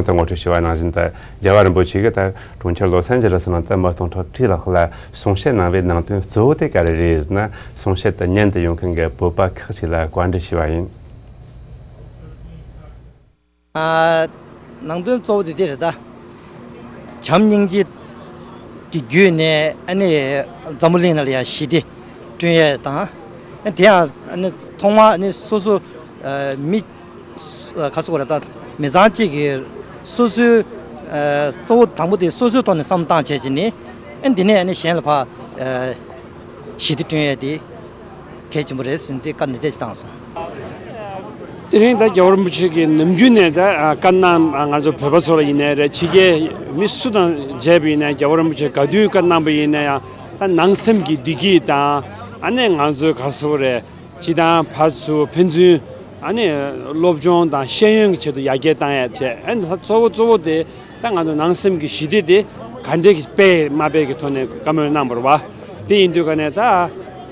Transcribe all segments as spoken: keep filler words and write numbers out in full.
ད་ངོ་སྤྲོད་ཞུ་བ་ནང་བཞིན། ད་རྒྱལ་བ་རིན་པོ་ཆེ་གིས་ད་གྲོང་ཁྱེར་ལོ་སན་ཇི་ལེ་སི་ནང་ད་མི་སྟོང་ཕྲག་ཁྲི་ལྷག་ལ་གསུང་བཤད་གནང་བའི་ནང་དོན་གཙོ་བོ་དེ་ག་རེ་རེད་ཟེར་ན། གསུང་བཤད་དེ་ཉན་དུ་ཡོང་མཁན་གྱི་བོད་པ་ཁག་ཅིག་ལ་བཀའ་འདྲི་ཞུས་པ་ཡིན། ཨ། ནང་དོན་གཙོ་བོ་དེ་དེ་རེད་ད། བྱམས་སྙིང་རྗེ་གི་བརྒྱུད་ནས་ཨ་ནི་འཛམ་བུ་གླིང་ནང་ལ་ཡང་ཞི་བདེ་བསྐྲུན་ཡས་དང་། ཨ་དེ་ཡང་ཨ་ནི་ཐོག་མར་ཨ་ནི་སོ་སོ་ཨ་མི་སུ་ཨ་ག་ཟེར་དགོས་རེད་ད། མི་ཚང་གཅིག་གིས་སོ་སོའི་ཨ་གཙོ་བོ་དང་པོ་དེ་སོ་སོའི་ཐོག་ནས་བསམ་བློ་བཏང་བྱས་བྱས་ནས། ཨ་འདི་ནས་ཨ་ནི་གཞན་ལ་ཕར་ཨ་ཞི་བདེ་བསྐྲུན་ཡས་དེ་གལ་ཆེན་པོ་རེད་ཟེར་ནས་དེ་བཀའ་འདི་འདྲ་ཞིག་བཏང་སོང་། དེ་རིང་ད་རྒྱལ་བ་རིན་པོ་ཆེ་གིས་ནམ་རྒྱུན་ནས་ད་ཨ་བཀའ་གནང་། ང་ཚོ་བོད་པ་ཚོ་ལ་ཡིན་ནའི་རེད། ཕྱི་རྒྱལ་མི་སུ་དང་མཇལ་བ་ཡིན་ནའི་རྒྱལ་བ་རིན་པོ་ཆེ་ག་དུས་བཀའ་གནང་པ་ཡིན་ན་ཡང་། ད་ནང་སེམས་ཀྱི་བདེ་སྐྱིད་དང་། ཨ་ནི་ང་ཚོའི་ག་ཟེར་དགོས་རེད། སྤྱི་དང་ཕར་ཚུར་ཕན་ཚུན། ཨ་ནི་སློབ་སྦྱོང་དང་ཤེས་ཡོན་གྱི་ཆེད་དུ་ཡར་རྒྱས་བཏང་ཡས་བྱས། ཨ་ནི་ད་གཙོ་བོ་གཙོ་བོ་དེ་ད་ང་ཚོ་ནང་སེམས་ཀྱི་ཞི་བདེ་དེ་ག་འདྲས་ཀྱི་སྤེལ་མ་སྤེལ་གྱི་ཐོག་ནས་བཀའ་མོལ་གནང་བ་རེད་པ། དེ་ཡིན་དུས་ཀ་ནས་ད་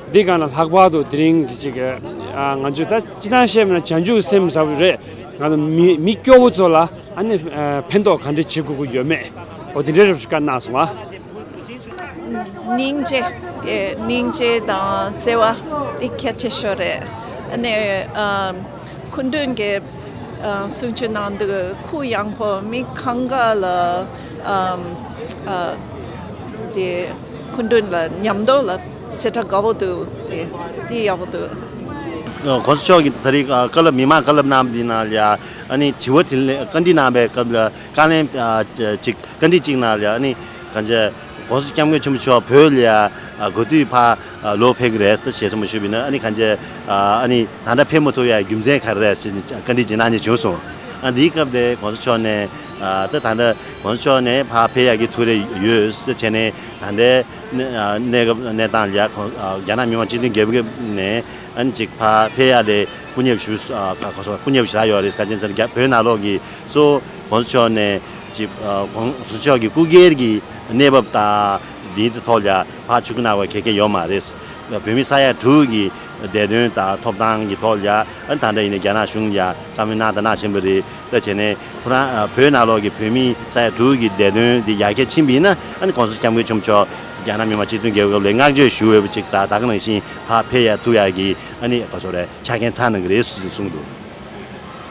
འདི་ག་ལ་ལྷག་པར་དུ་དེ་རིང་གི་ཅིག་ཨ་ང་ཚོས་ད་སྤྱིར་བཏང་བཤད་པ་ན་བྱང་ཆུབ་སེམས་ཟབ་རེད། ང་ཚོ་མི་མི་སྐྱོ་བོ་ཚོ་ལ་ཨ་ནི་ཨ་ཕན་ཐོགས་ག་འདྲས་བྱེད་དགོས་ཀྱི་ཡོད་མེད། འོ་དེ་འདྲའི་རབ་ཞིག་བཀའ་གནང་སོང་ཨ། སྙིང་རྗེ། ཨེ་སྙིང་རྗེ་དང་བརྩེ་བ་དེ་གལ་ཆེ་ཤོས་རེད། ཨ་ནི་ཨམ་སྐུ་མདུན་གྱིས་ཨ་གསུང་ཆོས་གནང་དུས་ཁུ་ཡངས་པོ། མི་གང་ག་ལ་ཨམ་ཨ་དེ་སྐུ་མདུན་ལ་མཉམ་དུ་ལ་ཞེ་དྲག་དགའ་པོ་འདུག་དེ་དེ་ཡག་པོ་འདུག་ཨ་༸གོང་ས་མཆོག་གིས་ད་རེས་ཨ་བཀའ་སློབ་མི་མང་བཀའ་སློབ་གནང་བའི་ནང་ལ་ཡ། ཨ་ནི་དྲི་བ་དྲིས་ལན་བཀའ་འདྲི་གནང་བའི་སྐབས་ལ། བཀའ་ལན་ཨ་ཅིག་བཀའ་འདྲི་གཅིག་ནང་ལ་ཡ། ཨ་ནི་གང་ཅི་༸གོང་ས་༸སྐྱབས་མགོན་ཆེན་པོ་མཆོག་བོད་ལ་ཡ་ཨ་ག་དུས་ཕར་ཨ་ལོག་ཕེབས་ཀྱི་རེད་ཟེར་ཞེས་གསུངས་པ་ཞུས་པ་ཡིན་ན། ཨ་ནི་གང་ཅི་ཨ་ཨ་ནི་ད་ལྟ་ཕེབས་མ་ཐུབ་ཡ་རྒྱུ་མཚན་ག་རེ་རེད་ཟེར་ནས་བཀའ་འདྲི་ཅིག་གནང་མཁན་བྱུང་སོང་། ཨ་འདིའི་སྐབས་དེ་༸གོང་ས་མཆོག་ནས་ཨ་ད་ད་ལྟ་༸གོང་ས་མཆོག་ནས་ཕར་ཕེབས་ཡག་གི་ཐུགས་རེ་ཡོད་ཟེར་བྱས་ནས། ད་ལྟའི་གནས་ཨ་གནས་སྐབས་གནས་སྟངས་ལ་ཡ་ཁོང་ཨ་རྒྱ་ནག་མི་དམངས་སྤྱི་མཐུན་རྒྱལ་ཁབ་ནས་ཨ་ནི་ཅིག་ཕར་ཕེབས་ཡག་དེ་སྐུ་ཉེ་བ་ཞུ་ཨ་ག་ག་སོ་སྐུ་ཉེ་བ་ཞེ་དྲག་ཡོད་རེད། ག་ཅི་ཟེར་ན་རྒྱ་བོད་ནང་ལོགས་ཀྱི་སོ་༸གོང་ས་མཆོག་ནས་ཅིག་ཨ་༸གོང་ས་མཆོག་གི་སྐུ་སྒེར་གྱི་གནས་བབ་དང་། འདིའི་ཐོག་ལ་ཡ་ཕར་ཆུ་ཁ་ནག་པ་ག་གེ་ཡོད་མ་རེད། བོད་མི་ས་ཡ་དྲུག་གི་བདེ་དོན་དང་ཐོབ་ཐང་གི་ཐོག་ལ་ཡ། ཨ་ནི་ད་ལྟ་ཡིན་ན་རྒྱ་ནག་གཞུང་ལ་ཡ་བཀའ་མོལ་གནང་དང་གནང་བཞིན་པ་རེད། ད་བྱས་ནས་ཁོ་རང་ཨ་བོད་ནང་ལོགས་ཀྱི་བོད་མི་ས་ཡ་དྲུག་གི་བདེ་དོན་འདི་ཡར་རྒྱས་ཕྱིན་པ་ཡིན་ན། ཨ་ནི་༸གོང་ས་༸སྐྱབས་མགོན་ཆེན་པོ་མཆོག་རྒྱ་ནག་མི་དམངས་སྤྱི་མཐུན་རྒྱལ་ཁབ་ལ་བསྔགས་བརྗོད་ཞུ་འོས་པ་ཅིག་དང་། ད་ག་ནང་བཞིན་ཕར་ཕེབས་ཡ་ཐུབ་ཡ་གི་ཨ་ནི་ག་ཚོད་རེད། ཆ་རྐྱེན་ཚང་གནང་གི་རེད་ཟེར་གསུངས་འདུག་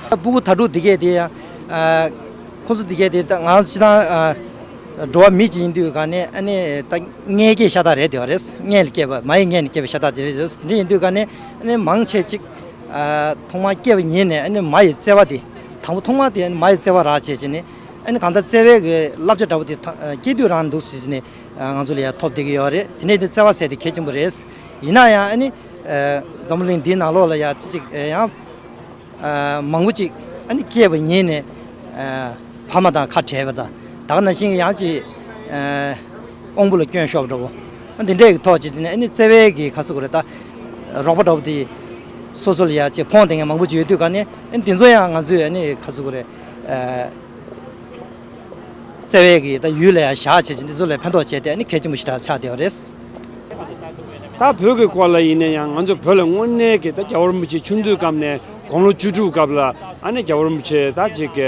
ཕྲུ་གུ་དྭ་ཕྲུག་འདི་གས་དེ་ཡང་ཨ་ཁོང་ཚོ་འདི་གས་དེ་ད་ང་སྤྱིར་བཏང་ཨ་འགྲོ་བ་མི་ཅིག་ཡིན་དུས་ག་ནས་ཨ་ནི་ད་མངལ་སྐྱེས་ཤ་སྟག་རེད། དེ་བ་རེད། མངལ་ལ་སྐྱེས་པ། མ་ཡི་མངལ་ནས་སྐྱེས་པའི་ཤ་སྟག་དེ་རེད། དེ་འདྲ་ཡིན་དུས་ག་ནས་ཨ་ནི་མང་ཆེ་ཅིག་ཨ་ཐོག་མར་སྐྱེས་པ་ཉིད་ནས་ཨ་ནི་མ་ཡི་བརྩེ་བ་དེ། དང་པོ་ཐོག་མར་དེ་མ་ཡི་བརྩེ་བ་རག་བྱས་བྱས་ནས། ཨ་ནི་གང་ལྟར་བརྩེ་བའི་གི་བསླབ་བྱ་འདྲ་པོ་དེ་ཐ་སྐྱེས་དུས་རང་འདུག་ཟེར་བྱས་ནས་ང་ཚོ་ལ་ཡ་ཐོབ་བསྡད་ཀྱི་ཡོད་རེད། དེ་ནས་དེ་བརྩེ་བ་ཟེར་དེ་གལ་ཆེན་པོ་རེད། ཡིན་ན་ཡང་ཨ་ནི་ཨ་འཛམ་བུ་གླིང་འདིའི་ནང་ལོགས་ལ་ཡ་ཅི་ཅིག་ཨ་ཡང་ཨ་མང་པོ་ཅིག་ཨ་ནི་སྐྱེས་པ་ཉིད་ནས་ཨ་ཕ་མ་དང་ཁ་བྲལ་བ་དང་། ད་ག་ནང་བཞིན་ཡང་ཅིག་ཨ་དབང་པོ་ལ་སྐྱོན་ཤོར་བ་འདྲ་པོ། ཨ་འདི་འདྲའི་གི་ཐོག་ཅིག་དེ་ནས་ཨ་ནི་བརྩེ་བའི་གི་ག་ཟེར་དགོས་རེད། ད་རོགས་པ་འདྲ་པོ་དེ་སོ་སོ་ལ་ཡ་ཅིག་ཕོངས་བསྡད་མཁན་མང་པོ་ཅིག་ཡོད་དུས་ག་ནས། ཨ་འདི་ཚོ་ཡང་ང་ཚོས་ཨ་ནི་ག་ཟེར་དགོས་རེད། ཨ་བརྩེ་བའི་གི་ད་ཡུལ་ལ་ཡང་བཞག་བྱས་ཅིག་འདི་ཚོ་ལ་ཕན་ཐོགས་བྱས་ཏེ་ཨ་ནི་གལ་ཆེན་པོ་ཞིག་ཆགས་བསྡད་པ་རེད། ད་བོད་ཀྱི་སྐོར་ལ་ཡིན་ན་ཡང་ང་ཚོ་བོད་ལ་དངོས་གནས་ཀྱི་ད་རྒྱལ་བ་རིན་པོ་ཆེ་ཆུང་དུས་སྐབས་ནས་དགུང་ལོ་བཅུ་དྲུག་སྐབས་ལ་ཨ་ནི་རྒྱལ་བ་རིན་པོ་ཆེ་ད་ཅིག་གི་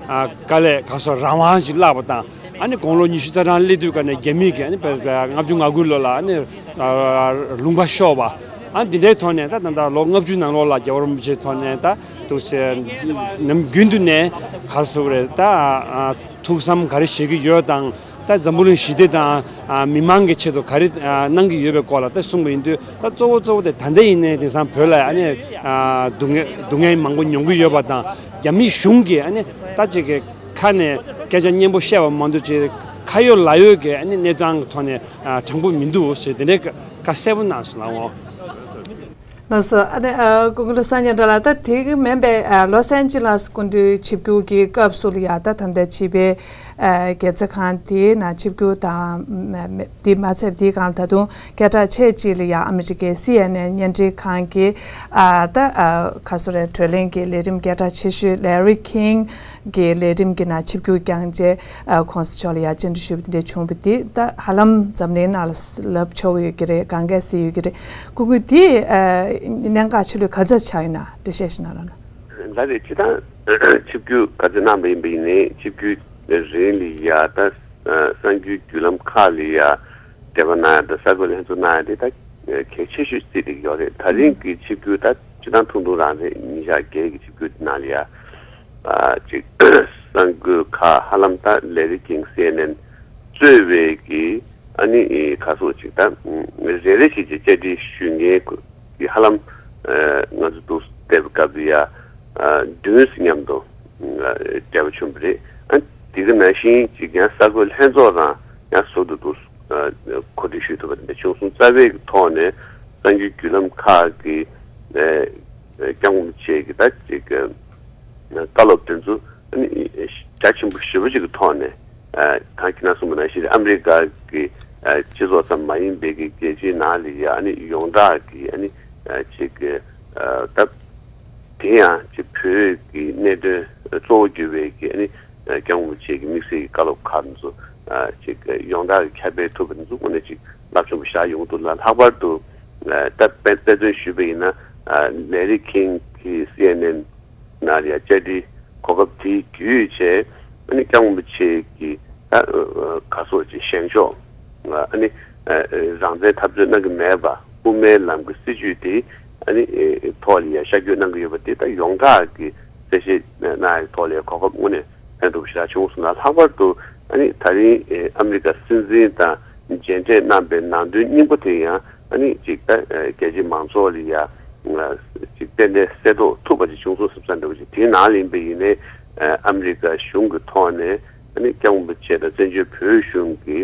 ཨ་དཀའ་ལས་ཁག་སོགས་རང་དབང་ཞིག་བརླགས་པ་དང་། ཨ་ནི་དགུང་ལོ་ཉི་ཤུ་རྩ་གྲངས་སླེབས་དུས་ཀ་ནས་རྒྱ་མི་གིས་ཨ་ནི་བོད་ལྔ་བཅུ་ང་དགུ་ལོ་ལ་ཨ་ནི་ཨ་ལུང་པ་ཤོར་བ། ཨ་འདི་འདྲའི་ཐོག་ནས་ད་ད་ལྟ་ལོ་ལྔ་བཅུ་ནང་ལོགས་ལ་རྒྱལ་བ་རིན་པོ་ཆེའི་ཐོག་ནས་ད་འདུག་སེ་ནམ་རྒྱུན་དུ་ནས་ག་རེ་ཟེར་དགོས་རེད། ད་ཨ་ཐུགས་བསམ་ག་རེ་བཞེས་ཀྱི་ཡོད་དང་། ད་འཛམ་བུ་གླིང་ཞི་བདེ་དང་ཨ་མི་མང་གི་ཆེད་དུ་ག་རེ་ཨ་གནང་གི་ཡོད་པའི་སྐོར་ལ་ད་གསུངས་པ་ཡིན་དུས། ད་གཙོ་བོ་གཙོ་བོ་དེ་ད་ལྟ་ཡིན་ནའི་དེང་སང་བོད་ལ་ཨ་ནི་ཨ་སྡུག་བསྔལ་སྡུག་བསྔལ་མང་པོ་མྱོང་གི་ཡོད་པ་དང་། རྒྱ་མི་གཞུང་གིས་ཨ་ནི་ད་ཅིག་གི་ཁ་ནས་སྐད་ཆ་སྙན་པོ་བཤད་པ་མ་གཏོགས་ཅིག་ཁ་ཡོད་ལག་ཡོད་ཀྱི་ཨ་ནི་གནས་སྟངས་ཀྱི་ཐོག་ནས་ཨ་དྲང་པོ་མི་འདུག་ཟེར་དེ་འདྲའི་བཀའ་གསལ་པོ་གནང་སོང་ལགས་འོང་། ལགས་སོ། ཨ་ནི་ཨ་སྐུ་ངོ་བློ་བཟང་སྙན་གྲགས་ལགས། ད་དེ་གི་མིན་པའི་ཨ་ལོ་སན་ཅི་ལེས་སྐུ་མདུན་ཆིབས་བསྒྱུར་གྱི་སྐབས་སུ་ལ་ཡ་ད་ད་ལྟ་བྱིས་པའི་ཨ་དགེ་རྩ་ཁང་དེའི་ནང་ཆིབས་བསྒྱུར་དང་། མ་མ་དེ་མ་ཚད་དེའི་སྒང་ལ་ད་དུང་སྐད་གྲགས་ཆེ་ཅིག་ལ་ཡ་ཨ་མི་རི་ཀའི་སི་ཨེན་ཨེན་བརྙན་འཕྲིན་ཁང་གི་ཨ་ད་ཨ་ག་རེ་ཟེར་དགོས་རེད། བགྲོ་གླེང་གི་ལས་རིམ་སྐད་གྲགས་ཆེ་ཤོས་Larry King གི་ལས་རིམ་གྱི་ནང་ཆིབས་བསྒྱུར་བསྐྱངས་རྗེས། ཨ་༸གོང་ས་མཆོག་ལ་ཡ་བཅར་འདྲི་ཞུས་པ་དེ་འདྲ་བྱུང་བ་དེ་ད་ཧ་ལམ་འཛམ་གླིང་ནང་ལ་ལབ་ཆོག་ཡོད་ཀྱི་རེད། གང་གས་གཟིགས་ཡོད་ཀྱི་རེད། སྐུ་ངོ་དེ་ཨ་གནད་འགག་ཆེ་ལོས་ག་ཚོད་ཆགས་ཡོད་ན་འགྲེལ་བཤད་ཞིག་གནང་རོགས་གནང་། ལགས་རེད། སྤྱིར་བཏང་ཆིབས་བསྒྱུར་ག་ཚོད་གནང་བ་ཡིན་པ་ཡིན་ནའི་ཆིབས་བསྒྱུར་རིང་ལ་ཡ་ད་གསར་འགྱུར་བརྒྱུད་ལམ་ཁག་ལ་ཡ་འབྲེལ་བ་གནང་ཡ་དང་གསར་འགོད་ལྷན་ཚོགས་གནང་ཡ་དེ་ད་གལ་ཆེ་ཤོས་རྩིས་བསྡད་ཀྱི་ཡོད་རེད། ད་རིང་གི་ཆིབས་བསྒྱུར་ད་སྤྱིར་བཏང་ཐུང་ཐུང་རང་རེད། ཉིན་ཞག་བརྒྱད་ཀྱི་ཆིབས་བསྒྱུར་དེ་ནང་ལ་ཡ་ཅིག་གསར་འགོད་ཁག་ཧ་ལམ་ད་ལེ་རི་ཀིང་སི་ཨེན་ཨེན་གཙོས་པའི་གི་ཨ་ནི་ག་སོགས་ཅིག་ད་རེ་རེ་བཞིན་གྱི་བཅར་འདྲི་ཞུ་མཁན་གྱི་ཧ་ལམ་ང་ཚོ་འདུག་བསྡད་པའི་སྐབས་དེ་ཡ་བདུན་ཙམ་མཉམ་དུ་བཅར་བ་བྱུང་བ་རེད། ཨ་དེ་ག་ནང་བཞིན་ཅིག་ཡང་གསར་འགོད་ལྷན་ཚོགས་རང་ཡང་ཟུར་དུ་འདུག་གོ་སྒྲིག་ཞུས་ཐུབ་པ་དེ་འདྲ་བྱུང་སོང་། རྩ་བའི་གི་ཐོག་ནས་གསར་འགྱུར་བརྒྱུད་ལམ་ཁག་གི་སྐྱབས་མགོན་རིན་པོ་ཆེ་གི་ད་ཅིག་བཀའ་སློབ་དེ་ཚོ་ཨ་ནི་རྒྱ་ཆེན་པོ་ཞེ་པོ་ཅིག་གི་ཐོག་ནས་ད་ཁྱེད་རང་གསུངས་པ་ནང་བཞིན་ཨ་མི་རི་ཀ་གི་སྤྱི་ཚོགས་ཙམ་མ་ཡིན་པའི་གི་རྒྱལ་སྤྱིའི་ནང་ལ་ཡ་ཨ་ནི་ཡོངས་གྲགས་ཀྱི་ཨ་ནི་ཅིག་ད་དེ་ཡང་ཅིག་བོད་ཀྱི་གནད་དོན་གཙོ་བོ་གྱུར་པའི་གི་ཨ་ནི་སྐྱབས་མགོན་རིན་པོ་ཆེ་གི་དམིགས་བསལ་གྱི་བཀའ་སློབ་ཁག་ཚོ་ཅིག་ཡོངས་གྲགས་ཀྱི་ཁྱབ་སྤེལ་ཐུབ་པ་དེ་ཚོ་དངོས་གནས་ཅིག་རླབས་ཆེན་པོ་ཞིག་ཡོང་གི་འདུག་ལ། ལྷག་པར་དུ་ད་དཔེ་དཔེ་མཚོན་ཞུས་པ་ཡིན་ན་ལེ་རི་ཀིང་གི་སི་ཨེན་ཨེན་ནང་ལ་ཡ་བཅར་འདྲི་གོ་སྐབས་དེ་བརྒྱུད་བྱས་ཨ་ནི་སྐྱབས་མགོན་རིན་པོ་ཆེ་གི་ད་ག་སོགས་ཀྱི་བཞེངས་ཕྱོགས་ཨ་ནི་རང་བཙན་འཐབ་རྩོད་གནང་གི་མེད་པ་དབུ་མའི་ལམ་གྱི་སྲིད་བྱུས་དེ་ཨ་ནི་ཐོག་ལ་ཡ་ཤར་བསྐྱོད་གནང་གི་ཡོད་པ་དེ་ད་ཡོངས་གྲགས་ཀྱི་གསལ་བཤད་གནང་ཡའི་ཐོག་ལ་གོ་སྐབས་དངོས་གནས་ཕན་ཐོགས་ཞེ་དྲག་བྱུང་སོང་ལ། ལྷག་པར་དུ་ཨ་ནི་ད་རིང་ཨ་མི་རི་ཀ་སྲིད་འཛིན་དང་མཇལ་འཕྲད་གནང་པའི་ནང་དོན་སྙིང་པོ་དེ་ཡང་ཨ་ནི་གཅིག་ད་རྒྱལ་སྤྱིའི་མང་ཚོགས་ལ་ཡ་གཅིག་ཏན་ཏན་གསལ་རྟོགས་ཐུབ་པ་ཅིག་བྱུང་སོང་བསམ་ས་འདྲ་བོ་ཅིག་དེའི་ནང་ལ་ཡིན་པ་ཡིན་ནའི་ཨ་མི་རི་ཀ་གཞུང་གི་ཐོག་ནས་ཨ་ནི་སྐྱབས་མགོན་རིན་པོ་ཆེ་དང་བཙན་བྱོལ་བོད་གཞུང་གི་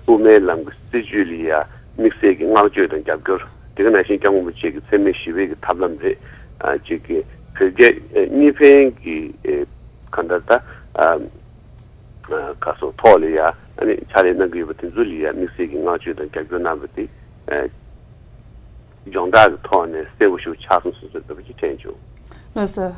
དབུ་མའི་ལམ་གྱི་སྲིད་བྱུས་ལ་ཡ་དམིགས་བསལ་གྱི་བསྔགས་བརྗོད་དང་རྒྱབ་སྐྱོར། དེ་ག་ནང་བཞིན་སྐྱབས་མགོན་རིན་པོ་ཆེ་གི་འཚེ་མེད་ཞི་བའི་གི་ཐབས་ལམ་རེད། ཨ་ཅིག་གི་བོད་རྒྱ་གཉིས་ཕན་གྱི་ཨེ་གང་ལྟར་ད་ཨ་ཨ་ག་སོགས་ཐོག་ལ་ཡ་ཨ་ནི་ཕྱག་ལས་གནང་གི་ཡོད་པ་དེ་ཚོ་ལ་ཡ་དམིགས་བསལ་གྱི་བསྔགས་བརྗོད་དང་རྒྱབ་སྐྱོར་གནང་བ་དེ་ཨ་ཡོངས་གྲགས་ཀྱི་ཐོག་ནས་གསལ་པོ་ཞིག་ཆགས་སོང་ཟེར་ཚོད་འདྲ་པོ་ཅིག་དྲན་བྱུང་། ལགས་སོ།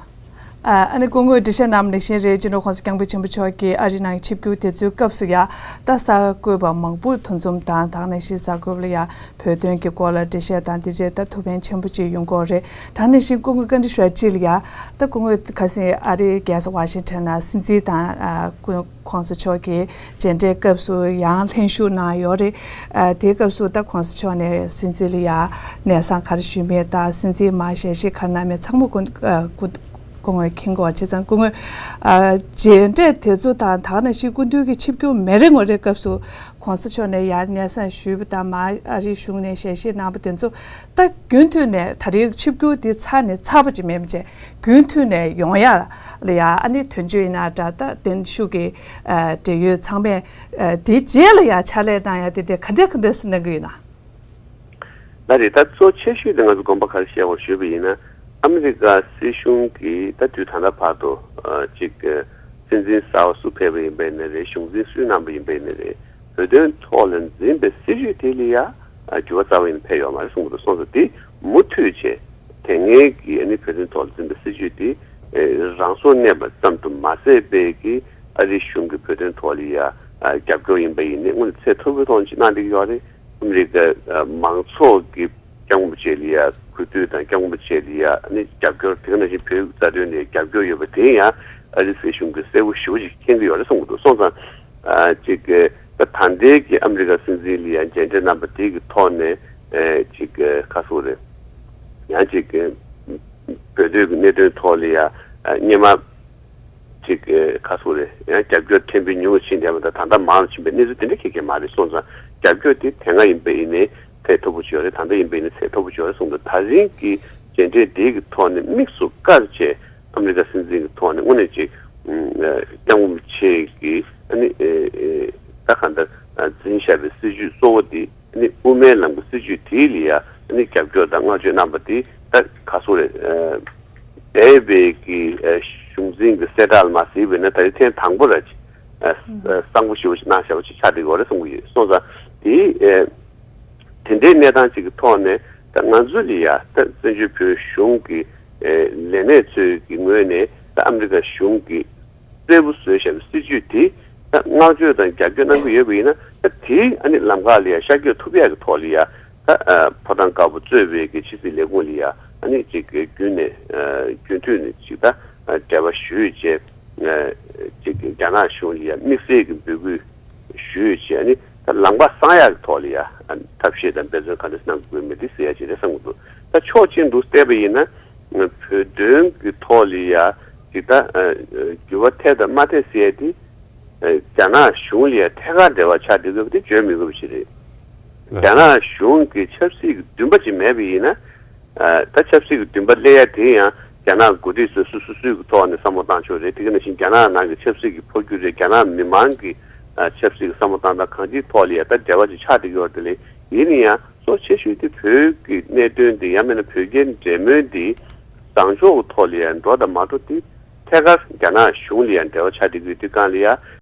ཨ་ཨ་ནི་སྐུ་ངོས་འགྲེལ་བཤད་གནང་བ་ནང་བཞིན་རེད། སྤྱི་ནོར་༸གོང་ས་༸སྐྱབས་མགོན་ཆེན་པོ་མཆོག་གིས་ཨ་རིའི་ནང་ཆིབས་བསྒྱུར་དེ་ཚོའི་སྐབས་སུ་ཡ་ད་གསར་འགོད་པ་མང་པོ་འདུ་འཛོམས་དང་ད་ག་ནང་བཞིན་གསར་འགོད་པ་ལ་ཡ་བོད་དོན་གྱི་སྐོར་ལ་འགྲེལ་བཤད་དང་དེ་རྗེས་ད་ཐུགས་ཕན་ཆེན་པོ་ཅིག་ཡོང་གི་ཡོད་རེད། ད་ག་ནང་བཞིན་སྐུ་ངོས་བཀའ་འདྲི་ཞུ་བ་གཅིག་ལ་ཡ་ད་སྐུ་ངོས་ཁ་སང་ཨ་རིའི་རྒྱལ་ས་ཝ་ཤིང་ཊོན་ན་སྲིད་འཛིན་དང་ཨ་སྐུ་༸གོང་ས་མཆོག་གི་མཇལ་འཕྲད་སྐབས་སུ་ཡང་ལྷན་ཞུགས་གནང་ཡོད་རེད། ཨ་དེའི་སྐབས་སུ་ད་༸གོང་ས་མཆོག་ནས་སྲིད་འཛིན་ལ་ཡ་གནས་ཚང་ག་རེ་ཞུས་མིན་དང་སྲིད་འཛིན་མར་ཞལ་བཞེས་ག་རེ་གནང་མིན་ཚང་མ་སྐུ་ཨ་སྐུ་སྐུ་ངོས་མཁྱེན་གྱི་ཡོད་རེད། བྱས་ཙང་སྐུ་ངོས་ཨ་མཇལ་འཕྲད་དེ་ཚོ་དང་ད་ག་ནང་བཞིན་སྐུ་མདུན་གྱི་ཆིབས་བསྒྱུར་མེད་རེ་ངོ་རེའི་སྐབས་སུ་༸གོང་ས་མཆོག་ནས་ཡར་གནས་ཚང་ཞུས་པ་དང་མར་ཨ་རིའི་གཞུང་ནས་ཞལ་བཞེས་གནང་བ་དེ་ཚོ་ད་རྒྱུན་མཐུད་ནས་ད་རེས་ཆིབས་བསྒྱུར་འདི་ཚར་ནས་ཚར་བ་ཅིག་མིན་པ་བྱས་རྒྱུན་མཐུད་ནས་ཡོང་ཡ་ལ་ཡ་ཨ་ནི་དོན་གཅོད་ཡིན་ན་འདྲ་ད་བརྟན་བཞུགས་ཀྱི་ཨ་འབྲེལ་ཡོད་ཚང་མས་ཨ་དེ་རྗེས་ལ་ཡ་ཕྱག་ལས་གནང་ཡ་དེ་དེ་ག་འདྲས་ག་འདྲས་སེ་གནང་གི་ཡོད་ན། ལགས་རེད། ད་གཙོ་ཆེ་ཤོས་དེ་ང་ཚོ་དགོངས་པ་ག་རེ་བཞེས་པར་ཞུས་པ་ཡིན་ན་ཨ་མི་རི་ཀ་སྲིད་གཞུང་གིས་ད་དུས་ད་ལྟ་བར་དུ་ཨ་ཅིག་ཨ་སྲིད་འཛིན་གསར་པ་སུ་ཕེབས་པ་ཡིན་པ་ཡིན་ནའི་རེད། གཞུང་འཛིན་སུས་གནང་པ་ཡིན་པ་ཡིན་ནའི་རེད། བོད་དོན་ཐོག་ལ་འཛིན་པའི་སྲིད་བྱུས་དེ་ལ་ཡ་ཨ་འགྱུར་བ་རྩ་བ་ཡིན་ཕེབས་ཡོད་མ་རེད་གསུངས་པ་དང་སོང་ཙང་དེ་མུ་མཐུད་བྱས་དེ་སྔའི་གི་ཨ་ནི་བོད་དོན་ཐོག་ལ་འཛིན་པའི་སྲིད་བྱུས་དེ་ཨེ་རང་སོར་གནས་པ་ཙམ་དུ་མ་ཟད་པའི་གི་ཨ་རིའི་གཞུང་གི་བོད་དོན་ཐོག་ལ་ཡ་ཨ་རྒྱབ་སྐྱོར་ཡིན་པ་ཡིན་ནའི་དངོས་གནས་ཚད་མཐོ་པོའི་ཐོག་ནས་ཅིག་གནང་བསྡད་ཀྱི་ཡོད་རེད། ཨ་མི་རི་ཀ་ཨ་མང་ཚོགས་ཀྱི་སྐྱབས་མགོན་རིན་པོ་ཆེ་ལ་ཡ་གུས་འདུད་དང་སྐྱབས་མགོན་རིན་པོ་ཆེ་ལ་ཡ་ཨ་ནི་རྒྱབ་སྐྱོར་དེ་ག་ནང་བཞིན་བོད་རྩ་དོན་ལ་ཡ་རྒྱབ་སྐྱོར་ཡོད་པ་དེ་ཡང་ཨ་རི་སྲིད་གཞུང་གིས་གསལ་པོ་ཞེ་པོ་ཅིག་མཁྱེན་གྱི་ཡོད་རེད་གསུངས་ཀྱི་འདུག་སོང་ཙང་ཨ་ཅིག་ད་ད་ལྟའི་གི་ཨ་མི་རི་ཀ་སྲིད་འཛིན་ལ་ཡ་མཇལ་འཕྲད་གནང་པ་དེ་གི་ཐོག་ནས་ཨ་ཅིག་ཁ་སོ་རེད། ཡང་ཅིག་བོད་དོན་གི་གནད་དོན་ཐོག་ལ་ཡ་ཨ་སྔོན་མ། ཅིག་ཨེ་ཁ་སོ་རེད། ཡང་རྒྱབ་སྐྱོར་ཕྲན་བུ་ཉུང་ཕྱིན་བསྡད་པ་དང་ད་ལྟ་མང་ཕྱིན་པའི་གནས་ཚུལ་དེ་འདྲ་ཁྱེད་ཀྱིས་མ་རེད་སོང་ཙང་རྒྱབ་སྐྱོར་དེ་དེ་སྔ་ཡིན་པ་ཡིན་ནའི་ཚད་མཐོ་པོ་ཅིག་ཡོད་རེད། ད་ལྟ་ཡིན་པ་ཡིན་ནའི་ཚད་མཐོ་པོ་ཅིག་ཡོད་རེད་གསུངས་འདུག་ད་རིང་གི་མཇལ་འཕྲད་འདི་གི་ཐོག་ནས་དམིགས་སུ་བཀར་བྱས་ཨ་མི་རི་ཀ་སྲིད་འཛིན་གྱི་ཐོག་ནས་དངོས་གནས་ཅིག་ཨ་སྐྱབས་མགོན་རིན་པོ་ཆེ་གིས་ཨ་ནི་ཨེ་ཨེ་ད་གང་ལྟར་འཛིན་བཞག་པའི་སྲིད་བྱུས་གཙོ་བོ་འདི་ཨ་ནི་དབུ་མའི་ལམ་གྱི་སྲིད་བྱུས་དེའི་ལ་ཡ་ཨ་ནི་རྒྱབ་སྐྱོར་དང་བསྔགས་བརྗོད་གནང་པ་འདི་ད་ག་སོ་རེད། འདས་པའི་གི་ཨ་གཞུང་འཛིན་གྱི་གསལ་བསྒྲགས་ལ་མ་གཟིགས་པ་ཡིན་ན་ད་རེས་ཐེངས་དང་པོ་ར་ཅིག་ཨ་ཨ་གསང་པོ་ཞེ་པོ་ཅིག་གནང་བཞག་པ་ཅིག་ཆགས་བསྡད་ཡོད་རེད་གསུང་གི་ཡོད། སོང་ཙང་དེ་ཨ་དེ་འདྲའི་གནས་སྟངས་ཅིག་གི་ཐོག་ནས་ད་ང་ཚོ་ལ་ཡ་ད་བཙན་བྱོལ་བོད་གཞུང་གི་ཨ་ལས་སྣེ་ཚོའི་གི་ངོས་ནས་ད་ཨ་མི་རི་ཀ་གཞུང་གི་གསལ་པོ་བཟོས་བཞག་པའི་སྲིད་བྱུས་དེ་ད་བསྔགས་བརྗོད་དང་རྒྱབ་སྐྱོར་གནང་གི་ཡོད་པ་ཡིན་ན་ད་དེ་ཨ་ནི་ལམ་ཁ་ལ་ཡ་ཤར་བསྐྱོད་ཐུབ་ཡག་གི་ཐོག་ལ་ཡ་ད་ཨ་ཕོ་བྲང་དཀར་པོ་གཙོས་པའི་གི་ཕྱི་སྲིད་ལས་ཁུངས་ལ་ཡ་ ཨ་ནི་ཅིག་གི་རྒྱུན་ནས་ཨ་རྒྱུན་མཐུད་ནས་ཅིག་ད་ཨ་འབྲེལ་བ་ཞུས་བྱས། ཨ་ཅིག་གི་རྒྱ་ནག་གཞུང་ལ་ཡ་དམིགས་བསལ་གྱི་འབོད་སྐུལ་ཞུས་བྱས། ཨ་ནི་ད་ལམ་ཁ་སྲུང་ཡག་གི་ཐོག་ལ་ཡ་ཨ་ཐབས་ཤེས་དང་འབད་བརྩོན་ག་འདྲ་གནང་དགོས་མིན་འདི་ཟེར་ཡ་ཅིག་རེད་བསམ་གྱི་འདུག་ད་ཕྱོགས་གཅིག་ཏུ་བལྟས་པ་ཡིན་ན་བོད་དོན་གྱི་ཐོག་ལ་ཡ་ཅིག་ད་ཨ་འགྱུར་བ་ཐེབས་དང་མ་ཐེབས་ཟེར་ཡ་དེ་ཨ་རྒྱ་ནག་གཞུང་ལ་ཡ་ཐད་ཀར་འབྲེལ་བ་ཆགས་བསྡད་དགོས་པ་དེ་བརྗོད་མི་དགོས་པ་ཞིག་རེད། རྒྱ་ནག་གཞུང་གི་ཆབ་སྲིད་ཀྱི་འདུན་པ་ཅིག་མེད་པ་ཡིན་ན། ཨ་ད་ཆབ་སྲིད་ཀྱི་འདུན་པ་སླེབས་ཡ་དེ་ཡང་རྒྱ་ནག་འགོ་ཁྲིད་སོ་སོ་སོ་སོའི་གི་ཐོག་ནས་བསམ་བློ་བཏང་ཆོག་རེད། དེ་ག་ནང་བཞིན་རྒྱ་ནག་ནང་གི་ཆབ་སྲིད་ཀྱི་འཕོ་འགྱུར་རེད། རྒྱ་ནག་མི་མང་གི་ཨ་ཆབ་སྲིད་ཀྱི་བསམ་བློ་བཏང་སྟངས་གང་ཅིའི་ཐོག་ལ་ཡ་ད་འབྲེལ་བ་ཅིག་ཆགས་བསྡད་ཀྱི་ཡོད་རེད། དེ་ལས་ཡིན་ན་ཡང་གཙོ་ཆེ་ཤོས་དེ་བོད་ཀྱི་གནད་དོན་དེ་ཡང་མིན་ན་བོད་རྒྱའི་འབྲེལ་མོལ་དེ་བཟང་ཕྱོགས་ཀྱི་ཐོག་ལ་ཡ་འགྲོ་དང་མ་འགྲོ་དེ་ཐད་ཀར་རྒྱ་ནག་གཞུང་ལ་ཡ་འབྲེལ་བ་ཆགས་བསྡད་ཀྱི་ཡོད། དེ་སྒང་ལ་ཡ།